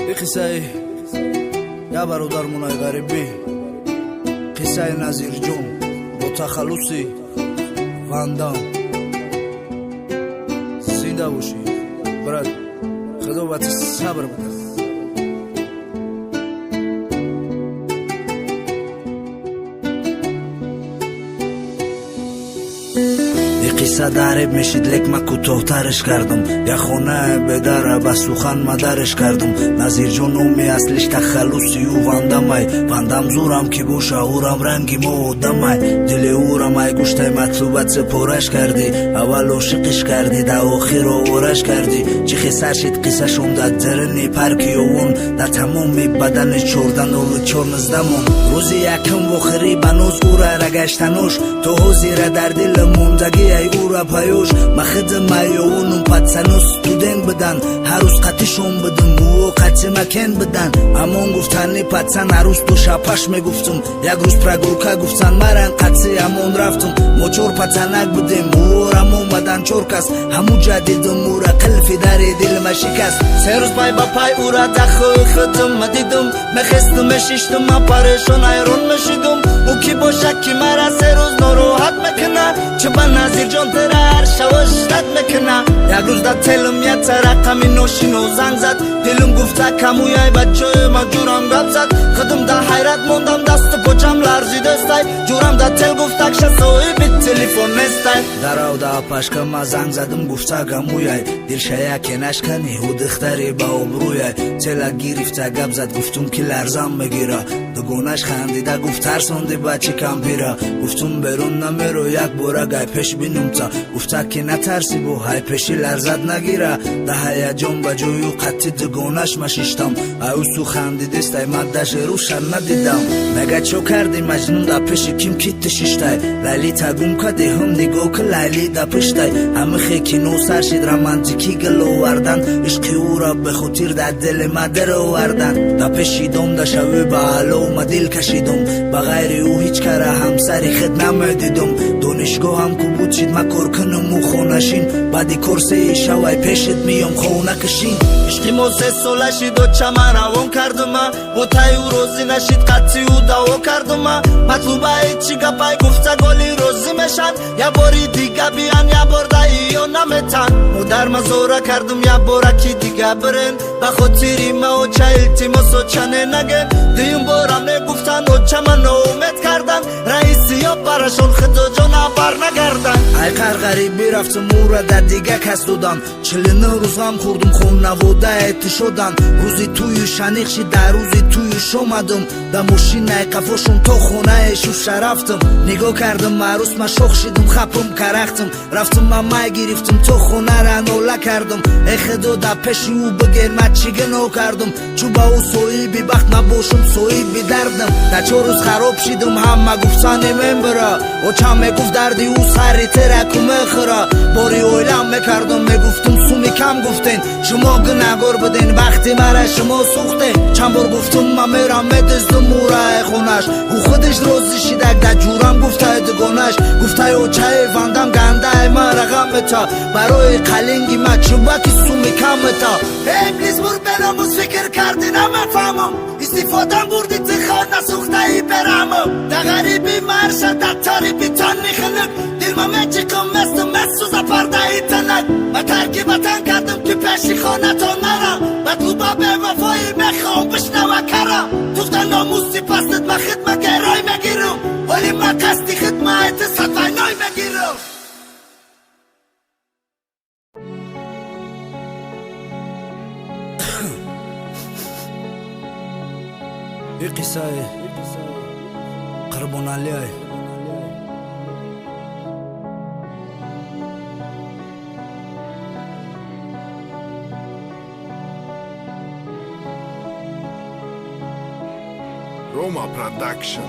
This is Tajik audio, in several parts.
Қиссаи я бародармонаи ғарибӣ, қиссаи Назирҷон бо тахаллуси Вандам. Зинда бошӣ, брат, худо ба ту сабр бидад. Қисса дареб мешид, лек ма кӯтоҳтарш кардам. Як хонае бедара ба сухан мадарш кардам. Назирҷон номи аслиш, тахаллуси ӯ Вандамай. Вандам зурам ки боша, ӯрам ранги мо одамай. Дили ӯрам ай гӯштай матлуба сипораш кардӣ. Аввал ошиқиш кардӣ, да охир оворааш кардӣ. Чӣ хел сар шид қиссашон дар дарини парки овон, дар тамоми бадани чорданолу чорниздамон. Рӯзи якум вохирӣ ба ноз ӯра рагаштанош, то ҳозира дар дили мондагиай ӯра паёш. Ма хидм айёвунум пацано студент будан, ҳар рӯз қатишон будум, ӯо қатӣ макен будан. Амон гуфтани пацан арӯз то шапаш мегуфтум. Як рӯз прогулка гуфтан, маран қатӣ амон рафтум. Мо чор пацанак будем, ӯорам омадан чор кас. Ҳамуҷа дидум ӯра, қилфи дари дилма шикаст. 3 рӯз пай ба пай ӯра дахои худум ма дидум. Мехестум, мешиштум, ма парешон, ҳайрон мешидум. Ӯ ки бошад, ки мара 3 рӯз нороҳат мекуна? Чӣ ба Назирҷон тира ҳар шава ждать мекуна? Як рӯз дар телум якта рақами ношино занг зад. Дилум гуфта камуяй ба ҷои ма ҷурам гап зад. Худум дар ҳайрат мондам, дасту почам ларзидестай. Ҷурам дар тел гуфтакша соҳиби телефон нестай. Дарав да апашка ма занг задум, гуфта гамуяй. Дилшая кенашкани, ӯ духтаре ба обрӯяй. Тела гирифта гап зад, гуфтум ки ларзам мегира. Дугонаш хандида гуфт: тарсонди бачи кампира. Гуфтум берун намеро, як бора гай пеш бинумта. Гуфта ки натарси, бо ҳай пеши ларзат нагира. Да ҳаяҷон ба ҷою қатти дугонаш ма шиштам. Ай ӯ хандидестай, ма даже рӯша надидам. Мега чо карди, маҷнун, да пеши ким ки ту шиштай? Лайлита гум кади, ҳум нигоҳ ки Лайли да пуштай. Ҳамихе кино сар шид, романтикӣ гил овардан. Ишқи ӯра бехотир дар дили ма дир овардан. Да пеши дом да шавӣ ба аъло ма дил кашидум. Ба ғайри ӯ ҳеҷ кара ҳамсари худ намедидум. Донишгоҳам ку буд шид, ма кор кунуму хонашин. Баъди кор сеи шавай пешит миём, хона кишин. Ишқи мо 3 сола шид, очама равон кардума. Бо тай ӯ розӣ нашид, қатъи ӯ даъво кардума. Матлубаи чӣ гапай гуфта голи розӣ мешан. Я бори дига биян, я бор да иё наметан. Модар мазора кардум, я бора ки дига бирен. Ба хотири ма оча, илтимос, очане наген. Дуюм борам негуфтан, очама ноумед кардан. Раиси ё барашон худоҷона бар нагардан. Ай қарғарибӣ рафтум, ӯра дар дига кас додам. 49 рӯз ғам хӯрдум, хонавода шодан. Рӯзи тӯю шаниқ шид, дар рӯзи тӯюш омадум. Да мошинаи қафошон то хонаи шуша рафтум. Нигоҳ кардум арӯс, ма шох шидум, хапум карахтум. Рафтум, ма май гирифтум, то хонара нола кардум. Э худо, дар пеши ӯ бигер, ма чӣ гуноҳ кардум? Чӯ ба ӯ соҳиби бахт набошум, соҳиби дардам. Дар 4 рӯз хароб шидум, ҳама гуфтани мен бира. Очам мегуфт: дарди ӯ сари тира ку мехӯра. Бори оилам мекардум, мегуфтум: суми кам гуфтен, шумо гунаҳгор буден, вақти мара шумо сӯхтен. Чанд бор гуфтум ма мерам, медиздум ӯраи хонаш. Ӯ худаш розӣ шидак, дар ҷурам гуфтаи дугонаш. Гуфтаи очаи Вандам гандаи мара ғам мета, барои қалинги ма чӯбаки суми кам мета. Иблис бур беномус, фикр кардӣ намефаҳмам. Истифодам бурди ти, хона сӯхтаи бераҳмам. Да ғариби марша, дар тариби тани хунук, дилма мечиқам, местум месӯза пардаи танак. Ма тарки ватан кардам, ки пеши хонатон нарам. Матлуба бевафоӣ мехоҳам бишнава карам. Туфта номуси пастит, ма хидма герой мегирам. Оли ма қасди хидма айти садвайной мегирам. И қиссаи Қурбоналиай. Roma Production.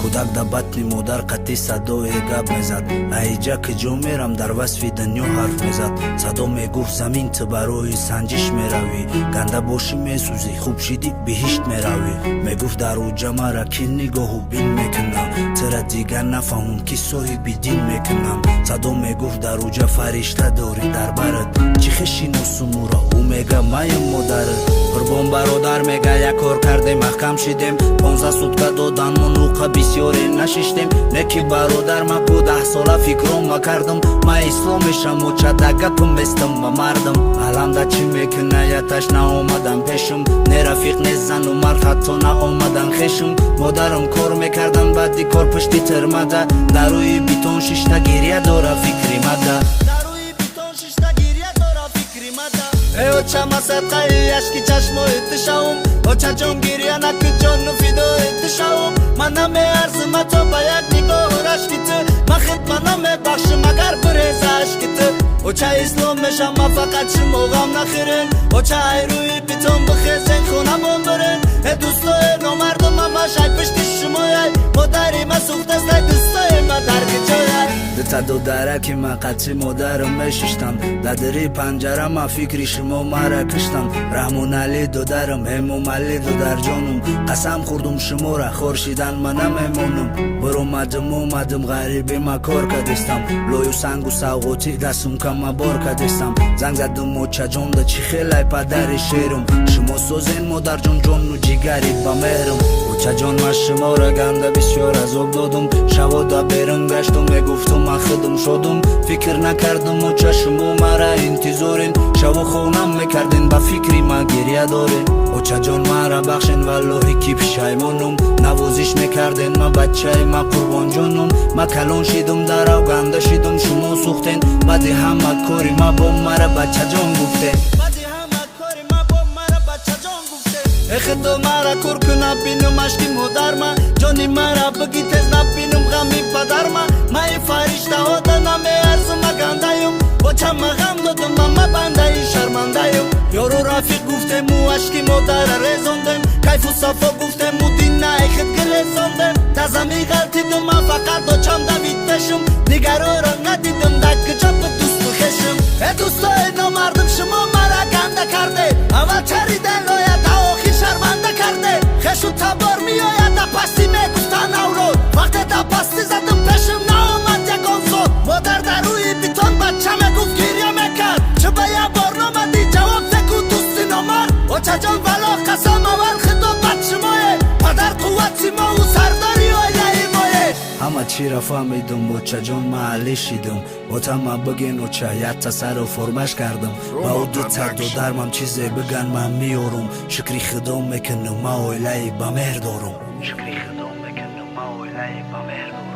Кӯдак дар батни модар қатъи садое гап мезад. Аиҷа ки ҷо мерам, дар васфи дунё ҳарф мезад. Садо мегуфт: замин, ту барои санҷиш меравӣ. Ганда бошӣ месӯзӣ, хуб шидӣ биҳишт меравӣ. Мегуфт: дар уҷа мара ки нигоҳу бин мекунам? Тира дигар нафаҳмум, ки соҳиби дин мекунам. Садо мегуфт: дар уҷа фаришта дорӣ дар барат. Чӣ хе шиносум уро? Ӯ мега, маем модарат. Қурбон бародар мега, як кор кардем, маҳкам шидем. 15 сутка додан мунуқа, бисёре нашиштем. Не ки бародар, ма ку 10 сола фикром макардам, ма ислом мешам, очада гапм местам ба мардам. Аламда чӣ мекуна, яташ наомадан пешум, не рафиқ, не зану мард, ҳатто наомадан хешум. Модарам кор мекардан, баъди кор пушти тирмада дар рӯи битон шишта гиря дора, фикри мада. Дар рӯи битон шишта гиря дора, фикри мада. Эй оча, ма садқаи ашки чашмои ту шавум. Очаҷон, гиря наку, ҷону фидои ту шавум. Ман намеарзим ҳатто ба як нигоҳу рашки ту. Ман хидма намебахшим, агар биреза ашки ту. Оча, ислом мешам ман, фақат шумо ғам нахӯрен. Оча, ай рӯи битон бихезен, хонамон бирен. Э дӯстои номардум, ҳамаш ай пушти шумояй. Модари ма сӯхтастай, дӯстои ма дар куҷояй? Дута додараки ма қатъи модарам мешиштам. Дар панҷара ма фикри шумо мара киштам. Раҳмоналӣ додарам, Эмомалӣ додарҷонум, қасам хӯрдум, шумора хор шидан ма намемонам. Биромадим, омадим, ғариби ма кор кардистам. Лою сангу савғотӣ да сумкама бор кардистам. Занг задум очаҷонда, чӣ хелай падари шерум? Шумо созен, модарҷон, ҷону ҷигари ба меҳрум. Очаҷон, ма шумора ганда бисёр азоб додум. Шавода берун гаштум, мегуфтум, ман худум шодум. Фикр накардум, оча, шумо мара интизорен. Шаву хонам мекарден, ба фикри ма гиря дорен. Очаҷон, мара бахшен, валлоҳи ки пишаймонум. Навозиш мекарден ма, бачаи ма, қурбонҷонум. Ма калон шидум, дарав ганда шидум, шумо сӯхтен. Баъди ҳама кори ма бо мара бачаҷон гуфтен. Баъди ҳама кори ма бо мара бачаҷон гуфте. Э худо, мара кур куна, бинум ашки модарма. Ҷони мара биги, тез набинум ғами падарма. Ма и фариштаҳода намеарзум, агандаюм. Очама ғам додум, ма бандаи шармандаюм. Ёру рафиқ гуфтему, ашки модара резондем. Кайфу сафо гуфтему, диннаи худ гирезондем. Тазами ғалтидум, ман фақат очам давид пешум. Дигароро надидум, дар куҷо буд дӯсту хешум? Э дӯстои номардум, шумо мара ганда карде. Аввал чаридан лояд, охир шарманда карде. Хешу табор меояд, да пастӣ мегуфтан авлод. Вақте да пастӣ задум, пешум наомад ягон зод. Модар дар рӯи битон бача мегуфт, гиря мекард. Чӣ ба як бор номадӣ, ҷавоб деку, дӯсти номард? Очаҷон, вало қасам, аввал худо, бад шумое. Падар қуввати мову сардори оилаи мое. Ҳама чиро фаҳмидум, очаҷон, маҳаллӣ шидум. Отама бигин, оча, якта сару формаш кардам. Ба ӯ дута додармам чизе биган, ман меёрум. Шукри худо мекунам, ман оилаи ба меҳр дорум. Шукри худо мекунам, ман оилаи ба меҳр дорум.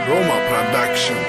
Roma Production.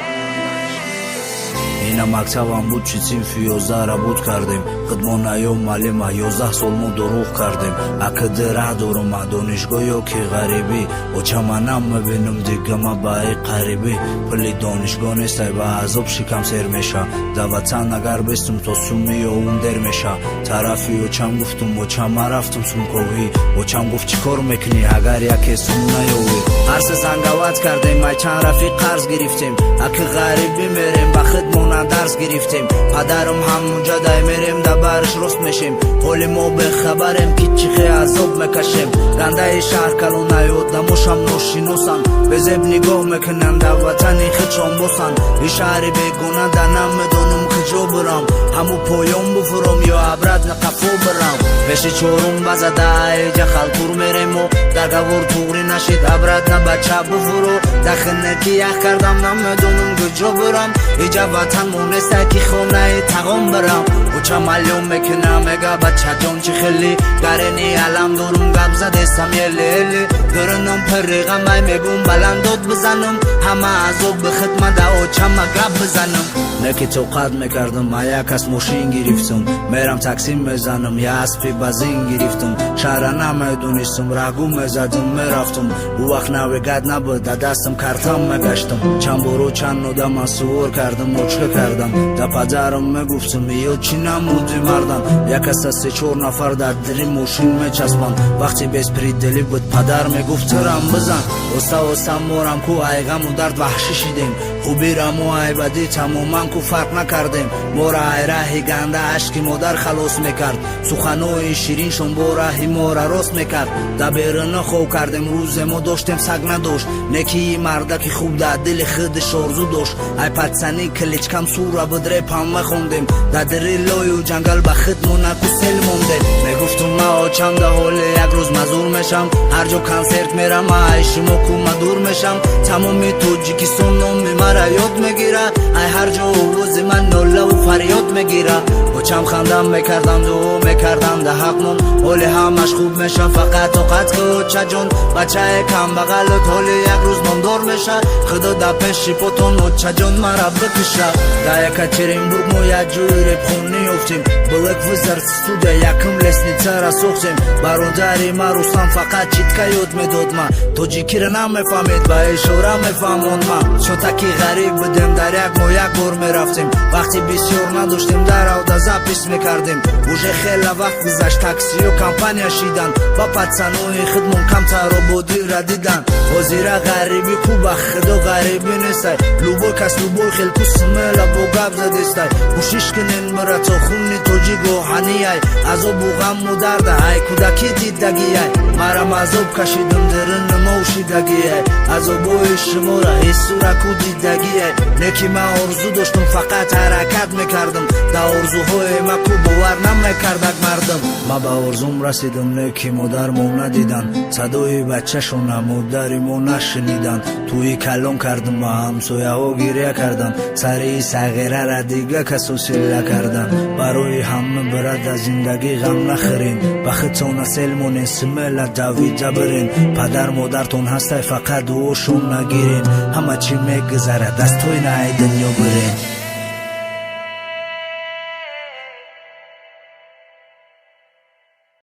Ина мактабам буд, чи синфи 11-ра буд кардем. Хидмонаё маълима, 11 сол мо дурӯғ кардем. Акд раҳ дорум ма донишгоҳ ё ки ғарибӣ. Очама намебинам дига, ма баи қарибӣ. Пули донишгоҳ нестай, ба азоб шикам сер меша. Да ватан агар бестум, то суми ёум дер меша. Тарафи очам гуфтум, очам, ма рафтум сумковӣ. Очам гуфт, чӣ кор мекунӣ, агар яке сум наёвӣ? Ҳар се зангават кардем, ай чанд рафиқ қарз гирифтем. Аки ғарибӣ мерем, ба хидмона дарс гирифтем. Падарам ҳамунҷа дай, мерем, да барш рост мешем. Ҳоли мо бехабарем, ки чӣ хе азоб мекашем. Гандаи шаҳр калонай, одамошам ношиносанд. Безеб нигоҳ мекунанд, дар ватани худшон босанд. И шаҳри бегона да намедонам куҷо бирам. Ҳаму поён буфуром ё обратно қафо бирам? Пеши чорум базада эҷа халтур меремо. Договор туғрӣ нашид, обратно бача буфуро. Дахине ки ях кардам, намедонам куҷо бирам. Иҷа ватан монеста, ки хонаи тағом бирам. Оча малюм мекунам, мега, бачаҷон, чӣ хеле гарени алам дорум, гап задесам еле еле. Дурунам пирри ғамай, мегум, баландод бизанам. Ҳама азоби хидма да очама гап бизанам. Не ки тоқат мекардам, ма як кас мошин гирифтам. Мерам, такси мезанам, я аспи базин гирифтам. Шаҳра намедонистам, раҳгум мезадам, мерафтам. Ӯ вақт навигат набуд, да дастам картам мегаштам. Чанд боро чанд одама сувор кардам, ночка кардам. Да падарам мегуфтам: «Ё чӣ намуди мардам?» Як каса се-чор нафар дар дили мошин мечаспанд. Вақти беспредел ӣ буд, падар мегуфт: «Тирам бизан». Оста оста морам ку айғаму дард ваҳшӣ шидем. Хубираму айбадӣ тамоман ку фарқ накардем. Мора ай раҳи ганда ашки модар халос мекард, суханои шириншон бо раҳи мора рост мекард. Да беруна хов кардем, рӯзе мо доштем, саг надошт. Некии мардаки хуб дар дили худаш орзу дошт. Ай пацан ӣ кличка м Сура буд, рэп ам мехондем. Дар дили лою ҷангал ба хидмона ку сел мондем. Мегуфтум ма очам да ҳоле як рӯз мазур мешам. Ҳар ҷо консерт мерам, ма ай шумо ку ма дур мешам. Тамоми Тоҷикистон номи мара ёд мегира, ай ҳар ҷо овози ман нолаву фарёд мегира. Очам хандам мекардам, дуо мекардам да ҳақмон. Ҳоли ҳамаш хуб меша, фақат тоқат ку, очаҷон. Бачаи камбағалот ҳоли як рӯз номдор меша. Худо да пеши потон, очаҷон, мара бикиша. Дар Екатеринбург мо як ҷои рэпхонӣ ёфтем. Black Wizard студия, якум лестница ра сохтем. Бародари ма Рустам фақат читка ёд медод ма. Тоҷикира намефаҳмед, ба ишора мефаҳмонд ма. Чотаки ғариб будем, дар як моҳ як бор мерафтем. Вақти бисёр надоштем, дар авда запись мекардем. Уже хела вақт гузашт, таксиё компания шидан, ба пацан ои хидмон камтаро бодира дидан. Ҳозира ғарибӣ ку ба худо ғарибӣ нестай. Любой кас, любой хел ку смело бо гап задестай. Кӯшиш кунен, брато, хуни тоҷик оҳанияй. Азобу ғамму дарда ай кӯдакӣ дидагияй. Марам азоб кашидам, дирини шидагияй. Азобои шумора ҳиссура ку дидагияй. Не ки ман орзу доштум, фақат ҳаракат мекардам. Да орзуҳои ма ку бовар намекардак мардум. Ма ба орзум расидам, не ки модармо надидан. Садои бачашона модари мо нашуниданд. Тӯи калон кардам, ва ҳамсояҳо гиря карданд. Сари сағирара дига касо силла карданд. Барои ҳама, брат, аз зиндагӣ ғам нахӯрен. Ба худтона сел монен, смело давида бирен. Падар модартон ҳастай, фақат дуошон нагирен. Ҳама чӣ мегузарад, дастҳои на ай дунё бирен.